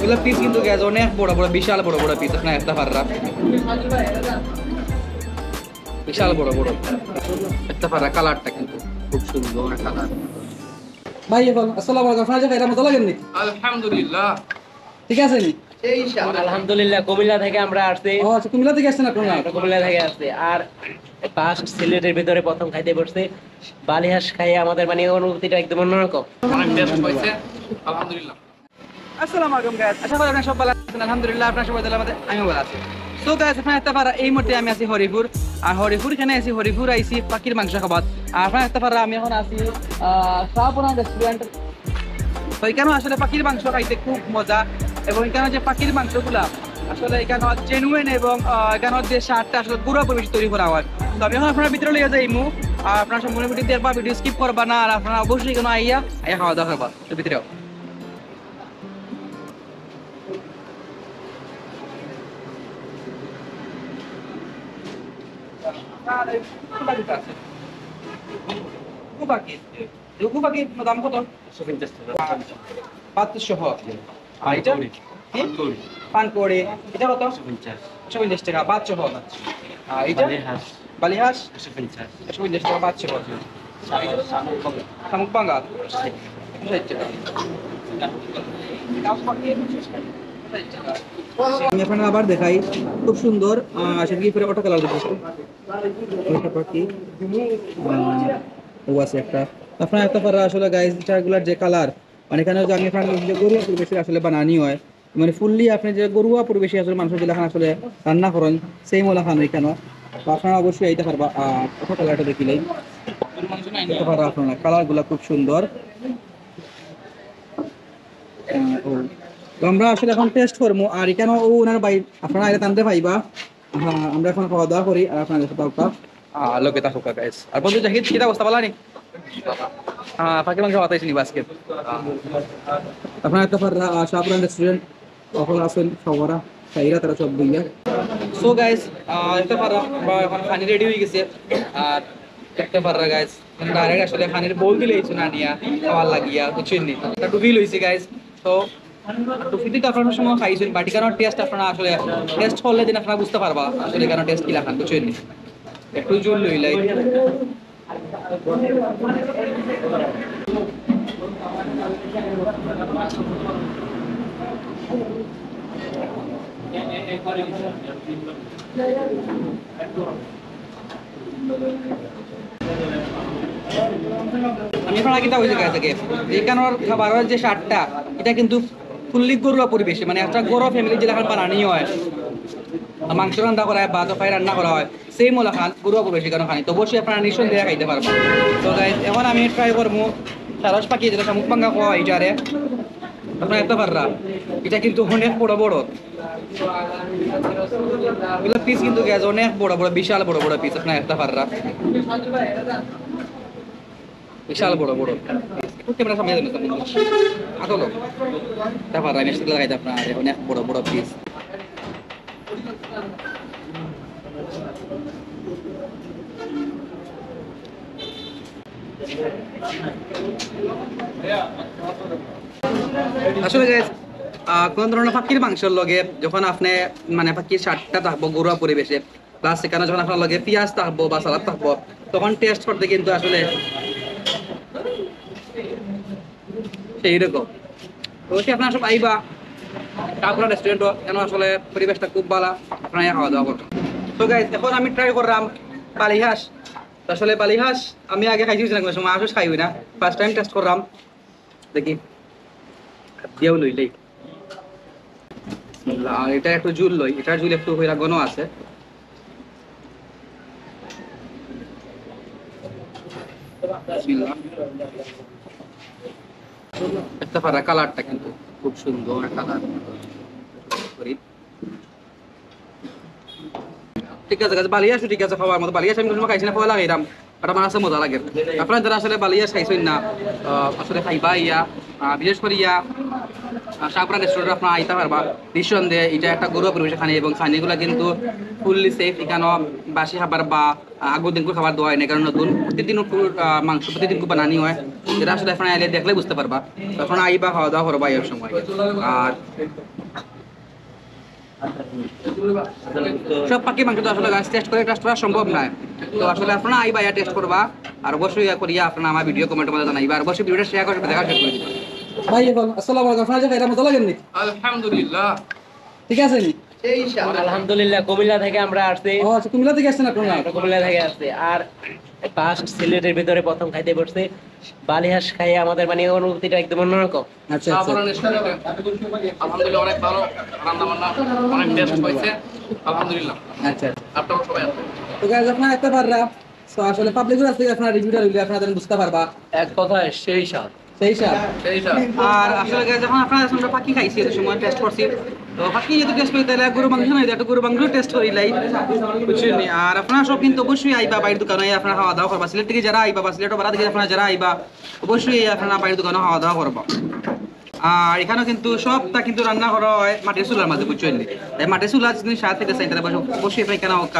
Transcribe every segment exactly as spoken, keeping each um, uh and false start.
এগুলা পিস কিন্তু, guys, অনেক বড় বড়, বিশাল বড় বড় পিস। আপনারা দেখতা পাররা, বিশাল বড় বড়। দেখতা পাররা কালারটা কিন্তু খুব সুন্দর কালার। ভাই, এখন আসসালামু আলাইকুম, আপনারা যে খাইরা মজা লাগেননি? আলহামদুলিল্লাহ। ঠিক আছে নি? আলহামদুলিল্লাহ, কুমিল্লা থেকে আমরা আসছি। ও আচ্ছা, কুমিল্লা থেকে আসছেন আপনারা? আমরা কুমিল্লা থেকে আসছি। আর ফার্স্ট সিলেটের ভিতরে প্রথম খাইতে বসছি। বালিহাঁস খাইয়া আমাদের মানে অনুভূতিটা একদম অন্যরকম। অনেক টেস্ট হয়েছে, আলহামদুলিল্লাহ। আসসালামু আলাইকুম, গাইস, আশা করি আপনারা সব ভালো আছেন। আলহামদুলিল্লাহ, আপনারা সব ভালো আছেন, আমিও ভালো আছি। সো গাইস, আপনারা দেখতা পাররা এই মুহূর্তে আমি আছি হরিপুর। আর হরিপুর কেনে আছি? হরিপুর আইছি পাখির মাংস খাবার। আর আপনারা দেখতা পাররা আমি এখন আছি, আহ, শাহপুরান রেস্টুরেন্ট। তো এখানে আসলে পাখির মাংস খাইতে খুব মজা, এবং এখানে যে পাখির মাংসগুলা আসলে এখানে জেনুইন, এবং, আহ, এখানে যে স্বাদটা আসলে ঘরোয়া পরিবেশে তৈরি করা হয়। তো আমি এখন আপনারা ভিতরে লইয়া যাইমু, আর আপনারা সম্পূর্ণ ভিডিও দেখবা, ভিডিও স্কিপ করবা না, আর আপনারা অবশ্যই এখানে আইয়া, আইয়া খাওয়া দাওয়া করবা। তো ভিতরে আও। রুকু পাখি, রুকু পাখির দাম কত? একশো পঞ্চাশ টাকা। ভাত সহ। আর এটা? পানকৌড়ি। কি? পানকৌড়ি। পানকৌড়ি। এটা কত? একশো পঞ্চাশ। একশো পঞ্চাশ টাকা, ভাত সহ। আর এটা? বালিহাঁস। বালিহাঁস? একশো পঞ্চাশ। একশো পঞ্চাশ টাকা, ভাত সহ। আর এটা? শামুক ভাঙা। শামুক ভাঙা? একশো ষাট টাকা। আমি আপনারা আবার দেখাই, খুব সুন্দর, আহ, সেটা কি করে ওটা কালার দেখতে? ওটা পাখি, আহ, ও আছে একটা। আপনারা দেখতা পাররা আসলে, গাইস, এটাগুলার যে কালার, মানে, এখানে যে আমি আপনার যে ঘরোয়া পরিবেশে আসলে বানানি হয়, মানে, ফুললি আপনি যে ঘরোয়া পরিবেশে আসলে মানুষ যেলাখান আসলে রান্না করেন, সেই মোলাখান এখানে। তো আপনারা অবশ্যই আইতা পারবা, আহ, ওটা কালারটা দেখিলেই দেখতা পাররা আপনারা, কালারগুলা খুব সুন্দর। আহ, ও। তো আমরা আসলে এখন টেস্ট করবো, আর এখানে ও ওনার ভাই, আপনারা আইলে তানরে পাইবা। হ্যাঁ, আমরা এখন খাওয়া দাওয়া করি, আর আপনাদের সাথে একটা, আহ, লগে থাকুক, গাইস। আর বন্ধু জাহিদ, কিতা অবস্থা, ভালা নি? হ্যাঁ, পাখির মাংস খাওয়াতে আইসি নি আজকে। আপনারা দেখতা পাররা, আহ, শাহপুরান রেস্টুরেন্ট, অখন আছেন সবরা, খাইরা তারা সব বইয়া। সো গাইস, আহ, দেখতা পাররা, আমরা এখন খানি রেডি হয়ে গেছে, আর দেখতা পাররা, গাইস, ডাইরেক্ট আসলে খানির বোল দিলে কিছু না নিয়া খাওয়ার লাগিয়া, বুঝছেন নি? একটা টুপি লইছি, গাইস। তো টুপিতে তো আপনারা সময় খাইছেন, বাট এখানে টেস্ট আপনারা আসলে টেস্ট করলে দিন আপনারা বুঝতে পারবা আসলে এখানে টেস্ট কিলাখান, বুঝছেন নি? একটু জুল লইলাই। আমি এখন আগে তা হইতে গেছে গিয়ে, এখানোর খাবারের যে স্বাদটা, এটা কিন্তু ফুল্লি ঘরোয়া পরিবেশে, মানে, একটা ঘরোয়া ফ্যামিলি যেলাখান বানানি হয়, মাংস রান্না করা হয় বা তরকারি রান্না করা হয়, সেই মোলাখান ঘরোয়া পরিবেশে এখানে খানি। তো অবশ্যই আপনারা নিঃসন্দেহে খাইতে পারবেন। তো গাইস, এখন আমি ট্রাই করবো সারস পাখি, যেটা শামুক ভাঙা খাওয়া হয় এটারে। আপনারা দেখতা পাররা, এটা কিন্তু অনেক বড় বড়। এগুলো পিস কিন্তু, গাইস, অনেক বড় বড়, বিশাল বড় বড় পিস। আপনারা দেখতা পাররা, বিশাল বড় বড়। একটু ক্যামেরা সামনে দেন, সামনে দেন। আসো তো। দেখতা পাররা, আমি সেটা লাগাই আপনারা, অনেক বড় বড় পিস। আসলে গাইস, আহ, কোন ধরনের পাখির মাংসর লগে যখন আপনি, মানে, পাখির স্বাদটা থাকবো ঘরোয়া পরিবেশে, প্লাস সেখানে যখন আপনার লগে পিঁয়াজ থাকবো বা সালাদ থাকবো, তখন টেস্ট করতে কিন্তু আসলে সেই রকম। তো অবশ্যই আপনারা সব আইবা শাহপুরা রেস্টুরেন্টও, কেন আসলে পরিবেশটা খুব ভালো, আপনারা খাওয়া দাওয়া করবেন। তো গাইস, এখন আমি ট্রাই করলাম বালিহাঁস। আসলে বালিহাঁস আমি আগে খাইছি না, কোনো সময় আঁশ খাই না, ফার্স্ট টাইম টেস্ট করলাম। দেখি, দিয়াও লইলেই। বিসমিল্লাহ। আর এটা একটু ঝুল লই, এটার ঝুল একটু হইরা ঘন আছে। বিসমিল্লাহ। দেখতা পাররা কালারটা কিন্তু খুব সুন্দর কালার। করি। ঠিক আছে, গাইস, বালিহাঁস ঠিক আছে, খাওয়ার মতো। বালিহাঁস আমি কোনো সময় খাইছি না, পয়লা খাইলাম। আর আমার কাছে মজা লাগে। আপনারা যারা আসলে বালিহাঁস খাইছেন না, আহ, আসলে খাইবা ইয়া, আহ, বিশেষ করি ইয়া, আহ, শাহপুরা রেস্টুরেন্টে আপনারা আইতা পারবা। নিঃসন্দেহে এটা একটা ঘরোয়া পরিবেশে খানি এবং খানিগুলা কিন্তু ফুললি সেফ। এখানো বাসি খাবার বা, আহ, আগর দিনকুর খাবার দেওয়া হয় না, কারণ নতুন প্রতিদিন পুরো, আহ, মাংস প্রতিদিন খুব বানানি হয়, যেটা আসলে আপনারা আইলে দেখলে বুঝতে পারবা। তখন আইবা, খাওয়া দাওয়া করবা এই সময়। আর সব পাখি মাংস তো আসলে গাছ টেস্ট করে টেস্ট করা সম্ভব নয়। তো আসলে আপনারা আইবা, ইয়া টেস্ট করবা, আর অবশ্যই ইয়া করিয়া আপনারা আমার ভিডিও কমেন্ট মধ্যে জানাইবা, আর অবশ্যই ভিডিওটা শেয়ার করে দেখার শেয়ার করে দিবা। ভাই, এখন আসসালামু আলাইকুম, আপনারা যে খাইরা মজা লাগেনি? আলহামদুলিল্লাহ। ঠিক আছে নি? আলহামদুলিল্লাহ, কুমিল্লা থেকে আমরা আসছি। ও আচ্ছা, কুমিল্লা থেকে আসছেন আপনারা? আমরা কুমিল্লা থেকে আসছি। আর ফার্স্ট সিলেটের ভিতরে প্রথম খাইতে পড়ছি। বালিহাঁস খাইয়ে আমাদের মানে অনুভূতিটা একদম অন্যরকম। আচ্ছা, আচ্ছা। আলহামদুলিল্লাহ, অনেক ভালো রান্না বান্না, অনেক টেস্ট হয়েছে। আলহামদুলিল্লাহ। আচ্ছা, আচ্ছা। আপনারা সবাই আছেন। তো গাইস, আপনারা একটা পাররা, তো আসলে পাবলিক আছে, আপনারা রিভিউটা দিলে আপনারা যেন বুঝতে পারবা। এক কথায় সেই স্বাদ। সেই স্বাদ। সেই স্বাদ। আর আসলে গাইস, যখন আপনারা আমরা পাখি খাইছি, এত সময় টেস্ট করছি, তো পাখি যেহেতু টেস্ট করি, তাহলে গরু মাংস নাই, একটু গরু মাংস টেস্ট করি লাই, বুঝছেন নি? আর আপনারা সব কিন্তু অবশ্যই আইবা বাইরের দোকানে, আপনারা খাওয়া দাওয়া করবা। সিলেট থেকে যারা আইবা বা সিলেট বাড়া থেকে আপনারা যারা আইবা, অবশ্যই আপনারা বাইরের দোকানে খাওয়া দাওয়া করবা। আর এখানে কিন্তু সবটা কিন্তু রান্না করা হয় মাটির চুলার মাঝে, বুঝছেন নি? তাই মাটির চুলা যদি স্বাদ পেতে চাই, তাহলে অবশ্যই আপনারা এখানে হোক।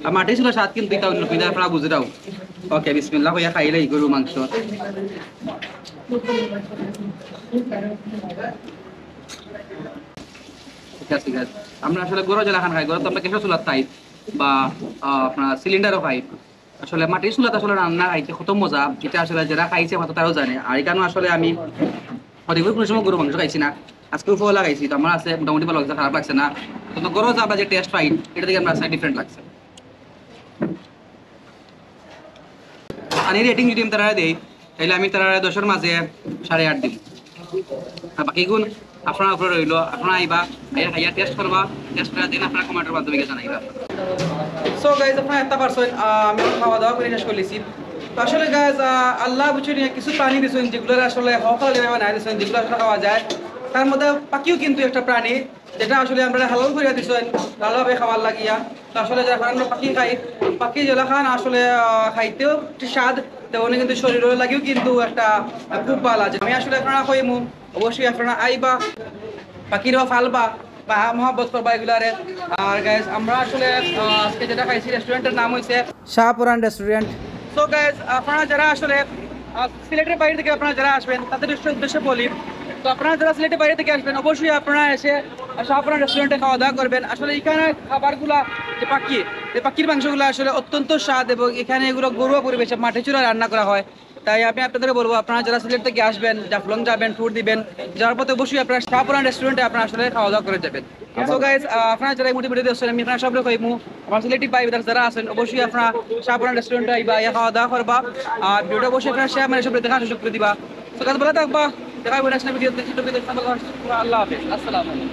আর মাটির চুলার স্বাদ কিন্তু এটা অন্য, কিন্তু আপনারা বুঝে দাও। ওকে, বিসমিল্লাহ হইয়া খাইলে এই গরু মাংস। ঠিক আছে, ঠিক আছে। আমরা আসলে গরু যেলা খান খাই, গরু তো আমরা গ্যাসের চুলার তাই বা, আহ, আপনার সিলিন্ডারও খাই। আসলে মাটির চুলাতে আসলে রান্না খাইতে কত মজা, এটা আসলে যারা খাইছে মাত্র তারাও জানে। আর এখানে আসলে আমি অনেকদিন কোনো সময় গরু মাংস খাইছি না, আজকে উপওয়ালা খাইছি, তো আমার আছে মোটামুটি ভালো লাগছে, খারাপ লাগছে না। তো গরু যে আমরা যে টেস্ট পাই, এটা থেকে আমরা আসলে ডিফারেন্ট লাগছে। পানির রেটিং যদি আমি তারা দেই, তাহলে আমি তারা দশের মাঝে সাড়ে আট দিই। আর বাকি গুণ আপনার উপরে রইলো, আপনারা আইবা, আইয়া খাইয়া টেস্ট করবা, টেস্ট করার দিন আপনারা কমেন্টের মাধ্যমে গিয়ে জানাইবা। সো গাইস, আপনারা একটা পারছেন, আহ, আমি খাওয়া দাওয়া করে শেষ করলিছি। তো আসলে গাইস, আহ, আল্লাহ বুঝছেন, কিছু প্রাণী দিচ্ছেন যেগুলো আসলে হকাল এভাবে নাই দিচ্ছেন, যেগুলো আসলে খাওয়া যায়। তার মধ্যে পাখিও কিন্তু একটা প্রাণী, যেটা আসলে আমরা হালাল করিয়া দিচ্ছেন, হালালভাবে খাবার লাগিয়া। তো আসলে যারা আমরা পাখি খাই, পাখি যেলা খান আসলে, আহ, খাইতেও একটু স্বাদ, তেমনি কিন্তু শরীরের লাগিও কিন্তু একটা, আহ, খুব ভালো আছে। আমি আসলে আপনারা কইমু, অবশ্যই আপনারা আইবা, পাখিরাও ফালবা বা মহব্বত করবা এগুলারে। আর গাইস, আমরা আসলে, আহ, আজকে যেটা খাইছি রেস্টুরেন্টের নাম হইছে শাহপুরান রেস্টুরেন্ট। সো গাইস, আপনারা যারা আসলে, আহ, সিলেটের বাইরে থেকে আপনারা যারা আসবেন, তাদের উদ্দেশ্যে, উদ্দেশ্যে বলি, তো আপনারা যারা সিলেটের বাইরে থেকে আসবেন, অবশ্যই আপনারা এসে শাহপুরান রেস্টুরেন্টে খাওয়া দাওয়া করবেন। আসলে এখানে খাবারগুলা যে পাখি, যে পাখির মাংসগুলো আসলে অত্যন্ত স্বাদ এবং এখানে এগুলো ঘরোয়া পরিবেশে মাটির চুলায় রান্না করা হয়। তাই আমি আপনাদের বলবো, আপনারা যারা সিলেট থেকে আসবেন, জাফলং যাবেন, ট্যুর দিবেন, যাওয়ার পথে অবশ্যই আপনারা শাহপুরান রেস্টুরেন্টে আপনারা আসলে খাওয়া দাওয়া করে যাবেন। তো গাইস, আপনারা যারা এই মুহূর্তে ভিডিও দেখছেন, আমি আপনারা সবরে কইমু, আমার সিলেটি ভাই ব্রাদার যারা আছেন, অবশ্যই আপনারা শাহপুরান রেস্টুরেন্টে আইবা, আইয়া খাওয়া দাওয়া করবা। আর ভিডিওটা অবশ্যই আপনারা শেয়ার মানে সবরে দেখার সুযোগ করে দিবা। তো গাইস, ভালো থাকবা, দেখা হবে নেক্সট ভিডিওতে। আল্লাহ হাফেজ, আসসালামু আলাইকুম।